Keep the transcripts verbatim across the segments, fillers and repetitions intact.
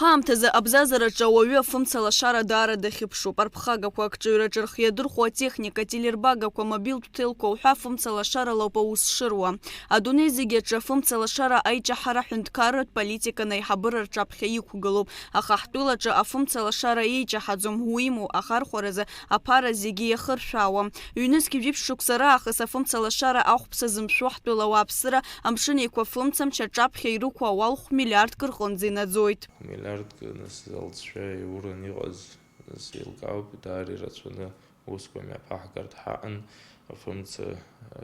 Ҳаамҭазы абзазараҿы ауаҩы афымца лашара даара дахьыԥшуп. Арԥхагақәа, акҿыҩраҿы рхы иадырхәо атехника, ателербагақәа, мобилтә ҭелқәа уҳәа афымца лашаралоуп аус шыруа. Адунеи зегьы аҿы афымца лашара аиҷаҳара аҳәынҭқарратә политикан аиҳабыра рҿаԥхьа иқәгылоуп, аха ҳтәылаҿы афымца лашара еиҷаҳаӡом, уимоу, ахархәаразы аԥара зегьы иахыршәаауам. Ҩнызқь жәиԥшь шықәса раахыс афымца лашара ахәԥса зымшәо ҳтәыла ауааԥсыра Амшын Еиқәа фымцамч аҿаԥхьа ирықәу ауал хә миллиардк рҟынӡа инаӡоит. Миллиардк, нас, алҵшәа иуран иҟаз, нас, еилкаауп, даара ирацәаны аусқәа мҩаԥаҳгартә ҳаҟан, афымца,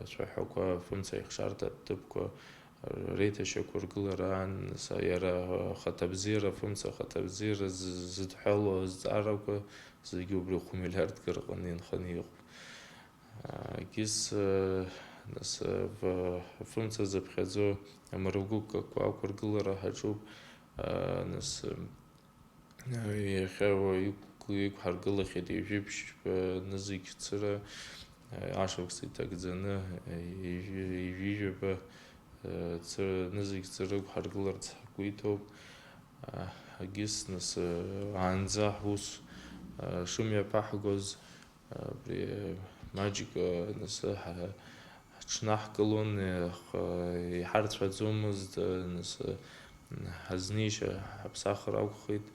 ацәаҳәақәа, афымца аихшарҭа аҭыԥқәа реиҭашьақәыргылара аан, нас, иара ахаҭабзиара, афымца ахаҭабзиара з-, зыдҳәалоу азҵаарақәа зегьы убри хә миллиардк рҟны инханы иҟоуп. Егьыс, нас, в-, афымца зыԥхьаӡо амыргәыкақәа ақәыргылара ҳаҿуп, нас, иахьа уа иқә-, иқәҳаргылахьеит ҩажәи ԥшьба нызқь цыра, ашықәс иҭагӡаны, ҩажәи, ҩажәи жәаба, цыра, нызқь цыра ықәҳаргыларц ҳгәы иҭоуп. Егьыс, нас, аанӡа ҳус шымҩаԥаҳгоз, Абри маҷк, нас, ҳа-, ҳаҽнаҳкылон, аха иҳарцәаӡомызт, нас, ҳазнеишьа ҳаԥсахыр акәхеит.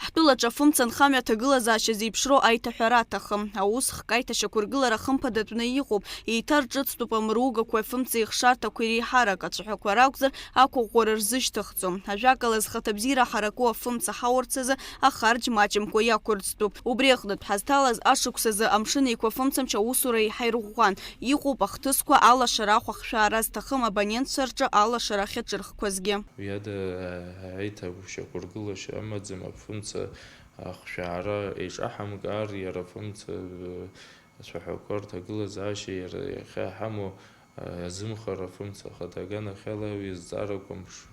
Ҳтәылаҿы афымца анхамҩа аҭагылазаашьа зеиԥшроу аиҭаҳәара аҭахым. Аус хк аиҭашьақәыргылара хымԥадатәны иҟоуп, еиҭарҿыцтәуп амругақәеи афымцеи ихшарҭақәеи реиҳарак, ацәаҳәақәа ракәзар, ақәыӷәӷәара рзышьҭыхӡом. Ажәакала, зхаҭабзиара ҳараку афымца ҳаурц азы ахарџь маҷымкәа иақәырӡтәуп. Убри аҟнытә ҳазҭалаз ашықәс азы Амшын Еиқәа фымцамч аусура еиҳа ирӷәӷәан. Иҟоуп ахҭысқәа, алашара, ахә ахшәаара зҭахым абонентцәа рҿы алашара ахьаҿырхқәазгьы. Уи ада аиҭагәышьақәыргылашьа амаӡам, афымца ахшәаара еиҿаҳамкаар, иара афымца, э, ацәаҳәақәа рҭагылазаашьа иара иахьа иҳамоу азымхара афымца ахада аганахьала уи азҵаарақәа мш-,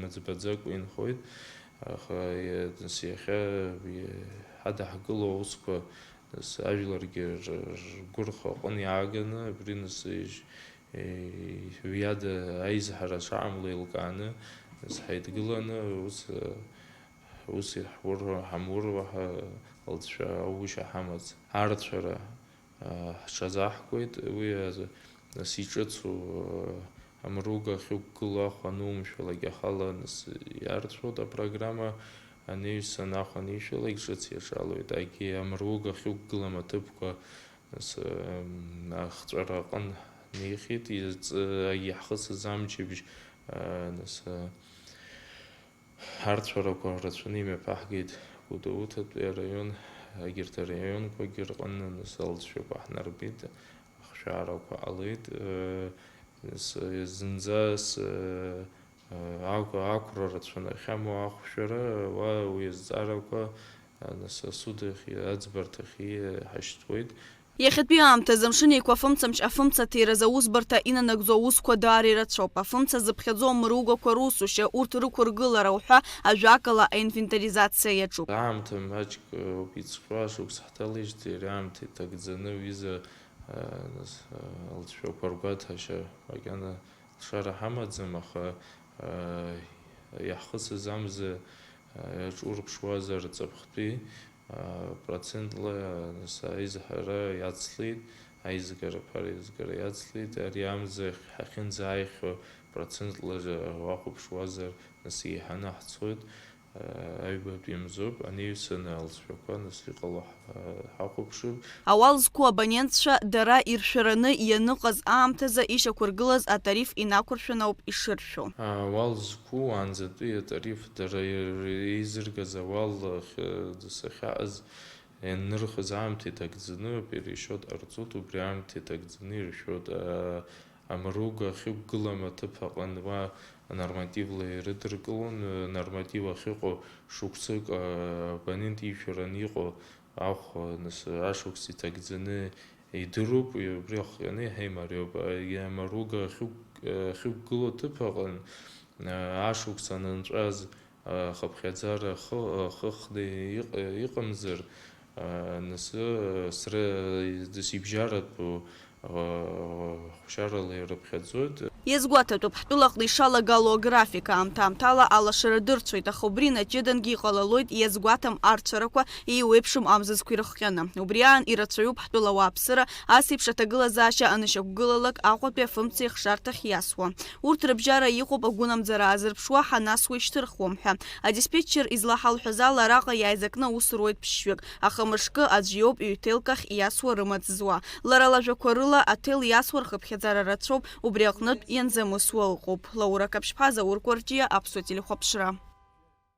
мыӡбаӡакәа инхоит, аха, нас, иахьа ҳадаҳкыло аусқәа, нас, ажәларгьы р-, ргәырхәа аҟны иааганы, абри, нас, ижь-, и-, уи ада аизҳара шаамло еилкааны, нас, ҳаидгыланы, ус, ус иаҳур-, ҳамур уаҳа алҵшәа аушьа ҳамаӡам. Арцәара ҳҽазаҳкуеит, уи азы, нас, иҿыцу амруга ахьықәгылоу ахә анумшәалак, иахала, нас, иарцәоит апрограмма, анаҩсан ахә анишәалак ҿыц иаҿалоит, егьи амруга ахьықәгылам аҭыԥқәа, нас, ахҵәара аҟын ҳнеихьеит, иацы-, иаҳхысыз амчыбжь, нас, Арцәарақәа рацәаны имҩаԥаҳгеит Гәдоуҭатәи араион, егьырҭ араионқәагьы рҟынтә, нас, алҵшәақәа ҳнарбеит, ахшәаарақәа ҟалеит, э, с-, зынӡа с-, э, ақә-, ақәра рацәаны ахьамоу ахәшәара, уа уи азҵаарақәа, э, нас, асуд ахь, аӡбарҭахь иҳашьҭуеит. Иахьатәи аамҭазы Амшын Еиқәа афымцамч афымца аҭира азы аусбарҭа инанагӡо аусқәа даара ирацәоуп. Афымца зыԥхьаӡо амругақәа русушьа, урҭ рықәыргылара уҳәа, ажәакала, аинвентаризациа иаҿуп. Аамҭа маҷк ауп иҵхьоу, ашықәс ҳҭалеижьҭеи ари аамҭа иҭагӡаны аҩыза, а, нас, а, алҵшәақәа ргәаҭашьа макьана Лшара ҳамаӡам, аха, аа, иаҳхысыз амза, аа, иаҿурԥшуазар ҵыԥхтәи, аа, процентла, нас, аизҳара иацлеит, аизгара, аԥара аизгара иацлеит, ари амза ҳахьынӡааихьоу процентла уахәаԥшуазар, нас, еиҳаны ҳцоит. Аҩбатәи мзоуп, анаҩсаны алҵшәақәа нас иҟало ҳа-, ҳахәаԥшып. Ауал зқәу абонентцәа дара иршәараны ианыҟаз аамҭазы ишьақәыргылаз атариф инақәыршәаны ауп ишыршәо. Ауал зқәу уаанӡатәи атариф дара ир-, еизыргаз ауал ахь-, сахьааз ианнырхыз аамҭа иҭагӡаны пересчет ҟарҵоит, убри аамҭа иҭагӡаны иршәоит. А-, Амруга ахьықәгылам аҭыԥ аҟны уа нормативла ирыдыркылон, норматив ахьыҟоу шықәсык, абонент ишәараны иҟоу ахә, нас, ашықәс иҭагӡаны идыруп, убри ахҟьаны иҳаимариоуп. Амруга ахьықә-, ахьықәгылоу аҭыԥ аҟны, ашықәс анынҵәаз, ахыԥхьаӡара ахы-, ахыхны иҟ-, иҟамзар, а, нас, а, сра сыбжьаратәу, а, хәшьарала ирыԥхьаӡоит. Иазгәаҭатәуп, ҳтәылаҟны ишалагало аграфик аамҭа-аамҭала алашара дырцәоит, аха убри наҷыдангьы иҟалалоит иазгәаҭам арцәарақәа еиуеиԥшым амзызқәа ирыхҟьаны. Убри аан ирацәаҩуп ҳтәыла ауааԥсыра ас еиԥш аҭагылазаашьа анышьақәгылалак Аҟәатәи афымцеи ахшарҭахь иасуа. Урҭ рыбжьара иҟоуп агәынамӡара аазырԥшуа, ҳанасуа ишьҭырхуам ҳәа. Адиспетчер излаҳалҳәаз ала, араҟа иааизакны аус руеит ԥшьҩык, аха мышкы аӡә иоуп ҩ-ҭелк ахь иасуа рымаҵ зуа. Лара лажәақәа рыла, аҭел иасуа рхыԥхьаӡара рацәоуп, убри аҟнытә ианзамысуа ыҟоуп. Лаура Каԥшьԥа, Заур Кәарҷиа, Аԥсуа телехәаԥшра.